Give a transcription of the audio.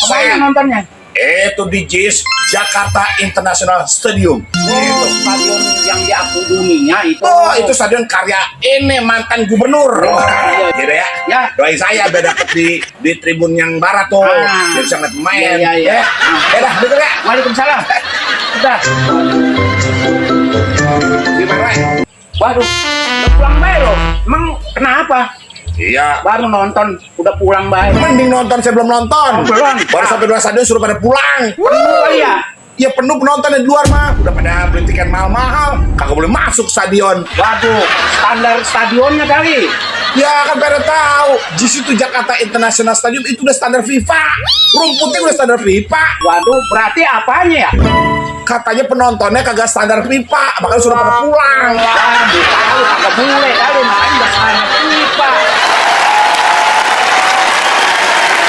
Saya nontonnya. itu di JIS Jakarta International Stadium. Oh, stadion yang diakui dunia itu. Oh, itu stadion karya ini mantan gubernur. iya. Gitu ya. Ya. Doain saya biar dapet di tribun yang barat tuh. Biar bisa ngeliat pemain. Iya. Ya. Dah, betul ya. Waalaikumsalam. Udah. Gimana? Waduh, udah pulang baik loh. Emang kenapa? Iya. Baru nonton, udah pulang baik. Mending nonton, saya belum nonton. Oh, belum. Baru sampai 2 stadion suruh pada pulang. Iya. Ya penuh penonton di luar mah. Udah pada beli tiket mahal-mahal. Kagak boleh masuk stadion. Waduh, standar stadionnya kali. Ya kan pada tahu. Di situ Jakarta International Stadium itu udah standar FIFA. Rumputnya udah standar FIFA. Waduh, berarti apanya ya? Katanya penontonnya kagak standar FIFA, bakal suruh pada pulang. Waduh, tahu kagak boleh kali, makanya udah standar FIFA.